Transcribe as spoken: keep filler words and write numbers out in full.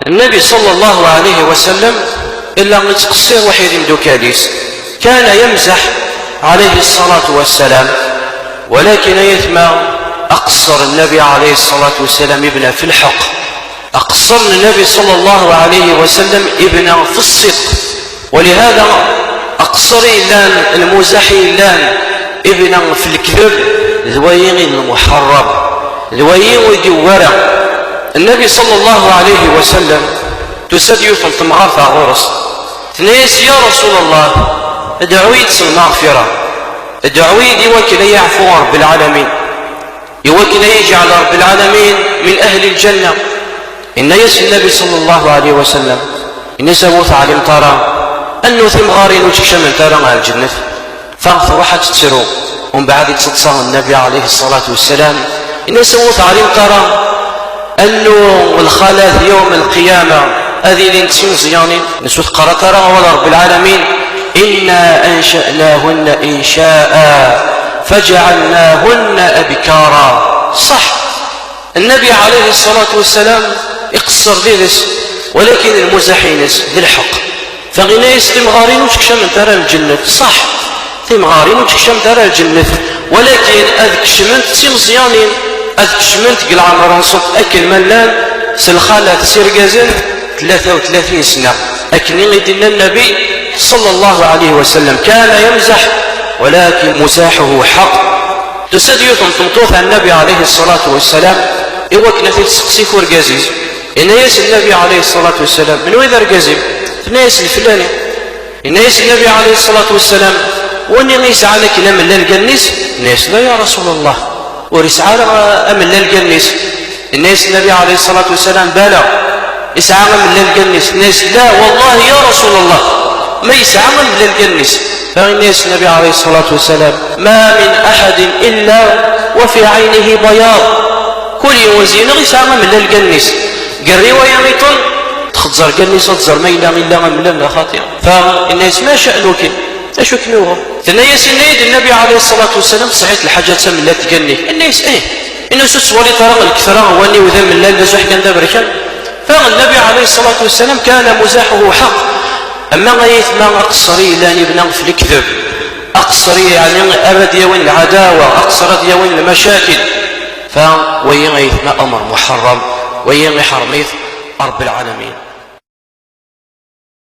Nnabi ṣalla Llahu ɛalayhi wa sallam illa yettqeṣṣir waḥid n imeddukal-is. Kana yamzaḥ ɛalayhi ṣṣalatu wassalam, walakin ay atma, aqeṣṣer n Nnabi ɛalayhi ṣṣalatu wassalam ibna fi lḥeqq. Aqeṣṣer n Nnabi ṣalla Llahu ɛalayhi wa sallam ibna fi ṣṣidq. Walihada, aqeṣṣer yellan, lmuzaḥ yellan, ibna fi lekdeb, d wayi i d lmuḥerram, d wayi ur d-yewwi ara. Nnabi ṣalla Llahu ɛalayhi wa sallam, tusa-d yiwet n temɣart ɣer ɣur-s, tenna-yas: Ya Rasul Allah, dɛu-yi-d s lmaɣfira, dɛu-yi-d i wakken ad yi-yeɛfu Ṛebbi lɛalamin, i wakken ad yi-yeǧɛel Ṛebbi lɛalamin min ahli lǧanna. Inna-yas Nnabi ṣalla Llahu ɛalayhi wa sallam, inna-yas: A bu teɛlimt ara annu timɣarin ur ttkecmament ara ɣer lǧennet. Fa truḥ ad tettru, umbeɛd itteḍsa Nnabi ɛalayhi ṣṣalatu wassalam, inna-yas: A bu teɛlimt ara annu lxalat yawm lqiyama ad ilint d timeẓyanin? Nnes ur teqqar ara awal Ṛebbi lɛalamin: Inna ansha'nahunna insha'a faja'alnahunna abkara. Ṣṣeḥ, Nnabi ɛalayhi ṣṣalatu wassalam iqeṣṣer did-s, walakin lmuzaḥ-ines d lḥeqq. Fa inna-yas: Timɣarin ur ttkecmament ara lǧennet. Ṣṣeḥ, timɣarin ur ttkecmament ara lǧennet, walakin ad kecment d timeẓyanin, ad kecment deg leɛmer-nsent akken ma llan s lxalat, s irgazen, tlata u tlatin sna. Akken i d-yenna Nnabi ṣalla Llahu ɛalayhi wa sallam, kana yamzaḥ, walakin muzaḥuhu ḥeqq. Tusa-d yiwet n tmeṭṭut ɣer Nnabi ɛalayhi ṣṣalatu wassalam i wakken ad t-id-testeqsi ɣef urgaz-is. Inna-yas Nnabi ɛalayhi ṣṣalatu wassalam: Menwa i d argaz-im? Tenna-yas: D lflani. Inna-yas Nnabi ɛalayhi ṣṣalatu wassalam: Wani i yesɛan akken amellal n allen-is? Tenna-yas: La ya Rasul Allah, ur yesɛi ara amellal n allen-is. Inna-yas Nnabi ɛalayhi ṣṣalatu wassalam: Bala, yesɛa amellal n allen-is. Tenna-yas: La, wallahi ya Rasul Allah, ma yesɛa amellal n allen-is. Fa inna-yas Nnabi ɛalayhi ṣṣalatu wassalam: Ma min aḥadin illa wa fi ɛaynihi bayaḍ. Kul yiwen seg-neɣ yesɛa amellal n allen-is. Deg rriwaya-nniḍen, txeẓẓer allen-is, ad tẓer ma yella illa amellal neɣ xaṭi. Fa inna-yas: Ma caɛnuki? D acu i kem-yuɣen? Tenna-yas: Inna-yi-d Nnabi ɛalayhi ṣṣalatu wassalam tesɛiḍ lḥaǧa d tamellalt n allen-ik. Inna-yas: Ih. Inna-yas: Ur tettwaliḍ ara lektra n wani-w d amellal d azuḥkan d aberkan? Fa Nnabi ɛalayhi ṣṣalatu wassalam kana muzaḥuhu ḥeqq. Ama ay atma, aqeṣṣer yellan ibna f lekdeb, aqeṣṣer yeɛni ara d-yawin lɛadawa, aqeṣṣer ad d-yawin lmacakil. Fa wayi ay atma amer muḥerram, wayi iḥerrem-it Ṛebbi lɛalamin.